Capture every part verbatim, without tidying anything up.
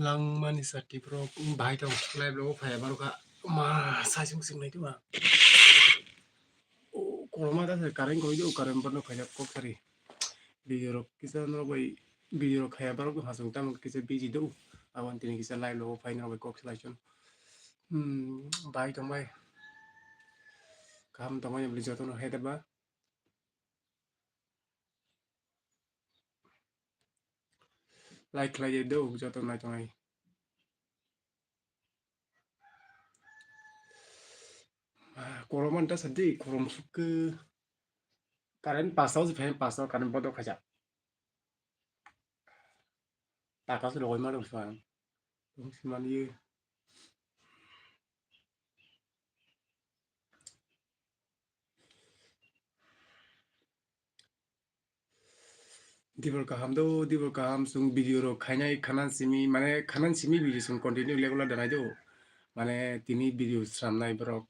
Langmani sati bro, bahai tong live logo phai borok ha. Ma, sai sung sing nai tuma. O, koroma da se current koi do, current bono khaijak kok sari. Video rok kisa no bai, video rok khaya borok hasung tamo kisa busy do. Abon tini kisa live logo phai no bai kok salai chun. Hmm, bahai tong bai. Kaham tong bai, beli joto no hai da ba. Like khlai di do, joto nai tongnai. Ah, korom an ta sadi, korom suk ke. Current pasta o se fan pasta o current bodo khaja. Taka se rogoi ma rok sa. Tong simani ye. Dibor kaham do, dibor kaham, chwng video rok khainai khana simi, mane khana simi video chwng continue regular danai do. Mane tini video sramnai borok,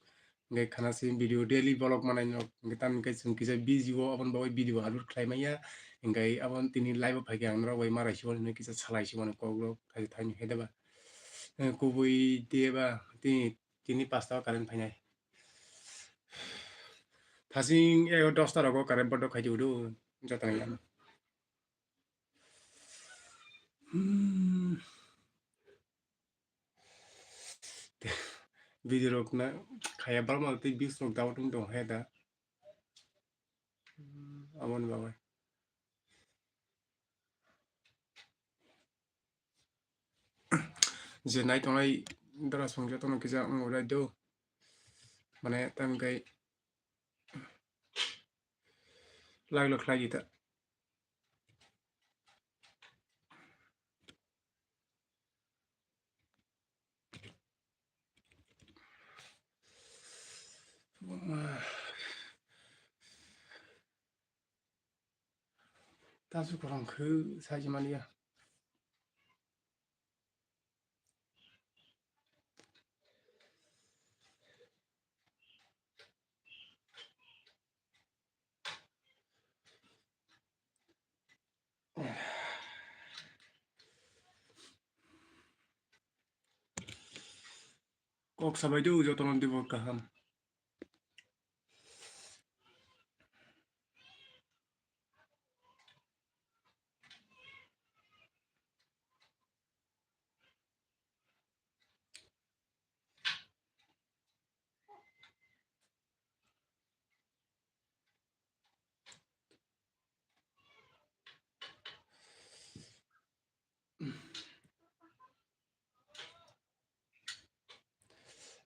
hwnkhe khana simi video daily vlog manai no, hwnkhe tamni khe chwng kisa busy o, aboni bagwi video upload khlai manya, hwnkhe aboni tini live o phaikhe ang norok bai ma raisio hinwi kisa salai sio mani kok rok, thaini hai da ba. Eh, kubui de ba, tini, tini pasta o current phainai. Thasing ego dosta rogo current bondo khai di udu, jotoni ano. Hmm. Video rok na khaya balma tei views rok dawa tung tong hai da. Hmm, aboni bagwi. Je nai tongnai dara song jotono kisa wng rai do. Mane tam kai laglo khlai di ta. Tasu kwrwng khe sai se manya. Kok sabai do jotono dibo kaham.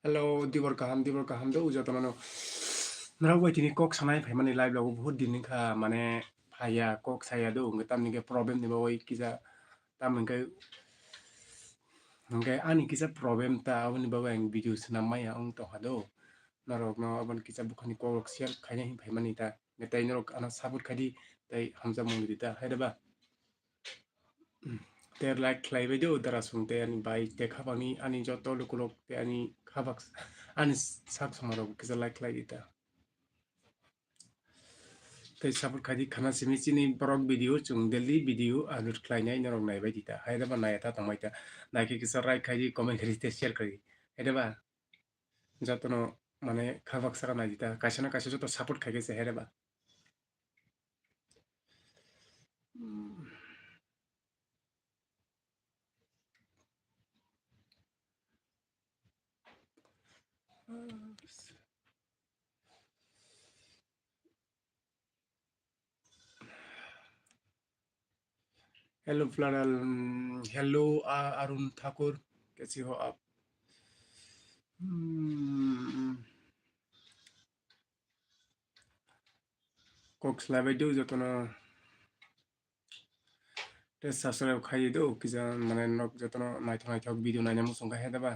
Hello, dibor kaham, dibor kaham do jotono no. Norok bai tini kok sanai phaimani live logo, bahut din wngkha, mane phaiya, kok saya do, hwnkhe tamni khe problem ni bagwi kisa, tamni khe, hwnkhe ani kisa problem ta, aboni bagwi ang video swnam maya wng tongkha do. Norokno aboni kisa bukhani kok rok share khaina hin phaimani ta, tei norok ano support khai di, tei hamjakmung ridi ta, hai da ba? Tei like khlai bai di o dara song tei ani bai tei khabangni ani joto lukurok tei ani khabak ani sak somarok kisa like khlai di ta. Tei support khai di khana simi chini borok video chwng daily video upload khlainai norok naibai di ta. Hai da ba nai ta tongbai ta. Naikhe kisa like khai di, comment khai di tei share khai di. Hai da ba? Jotono mane khabak saka nai di ta. Kaisa na kaisa joto support khai khe se hai da ba? Hello, Floral. Mm, hello, uh, Arun Thakur. Kaisi ho aap? Mm. Kok slai bai do jotono. Tei subscribe khai di do, kisa mane nok jotono naithok naithok video naina muchung kha hai da ba?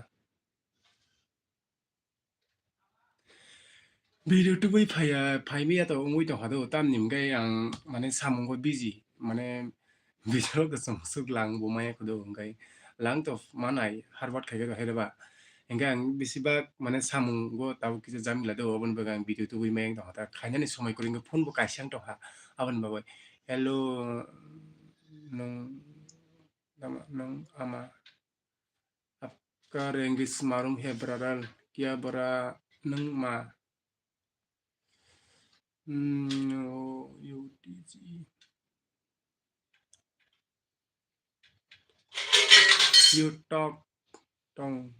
Video tubui phaiya, phaimaya to wngwi tongkha do, tamni hwnkhe ang mane samungo busy, mane video rok swng swk lang bo maya khudo, hwnkhe lang to manai harbad khaikhe to hai da ba? Hwnkhe ang besibak mane samungo tabuk kisa jamila do, aboni bagwi ang video tubui maya wng tongkha. Khainani somoi kwrwi wngkhe phone bo kaisa wng tongkha, aboni bagwi. Hello, nwng, nwng ama. Ka rengis marum he brother, kia bora nung ma? Hmm, oh, U T G. You talk, tong,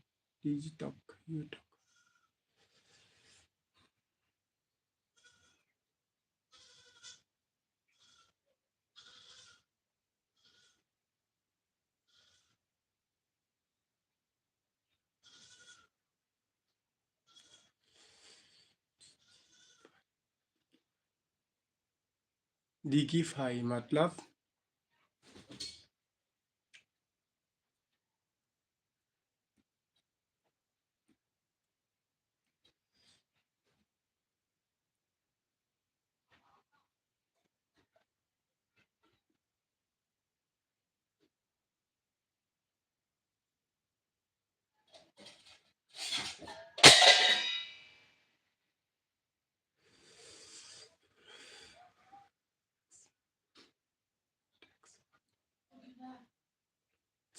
digitalk, you talk. Digi phai matlab?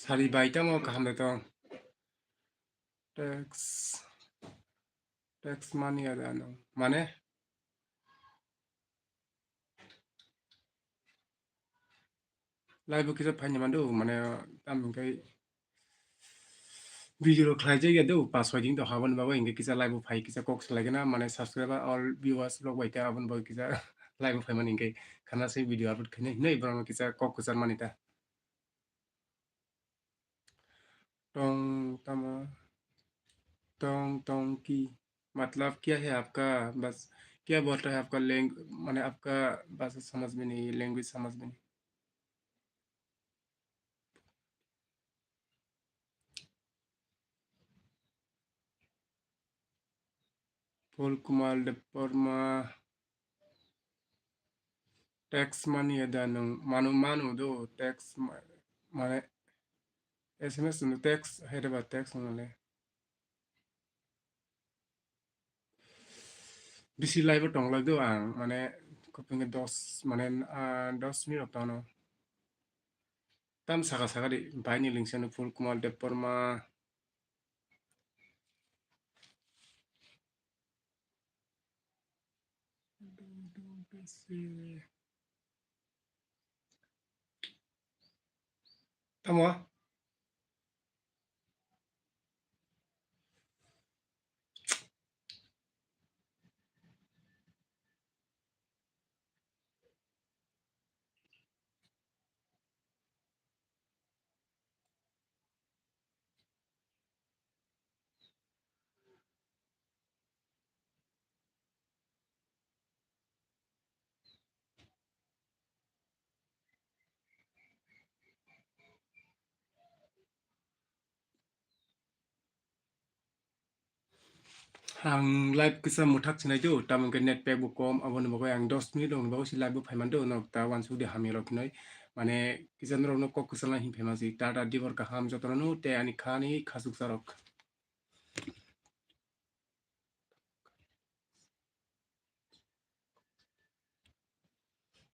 Sari bai tamo kaham de tong. Tax, tax mani ada no. Mane? Live bo kisa phaini mando, mane, tam hingkai video rok khlai jai ya do, pas soi din to habon bago hingke kisa live bo phai kisa kok salai gana, mane, subscriber all viewers rok bai ta abon bago kisa live bo phai mani hingke khana se video upload khainai hinui borok kisa kok kwchar mani ta. Tong tama, tong tong ki, matlab kya hai aapka? Bas kya bolta hai aapka lang-, mane aapka bhasha samajh mein nahi, language samajh mein nahi. Phul Kumar Debbarma. Text mani ya da nwng? Manu, manu do text ma-, mane S M S no text hai da ba text no le. Bisi live o tong lai do ang, mane, kopinge dos, mane, ah, dos minute rok tong no. Tam saka saka di, bai ni lingsa no Phul Kumar Debbarma. Tamo? Ang live kisa mwthak sinai do, tamo hwnkhe net pack bo kom, aboni bagwi ang dos minute rokni bagwi se live bo phaiman do, norok ta uansuk di hamya rok hinoi. Mane kisa norokno kok kwchangna hin phaima si, tata dibor kaham jotono no tei ani khani khasuksa rok.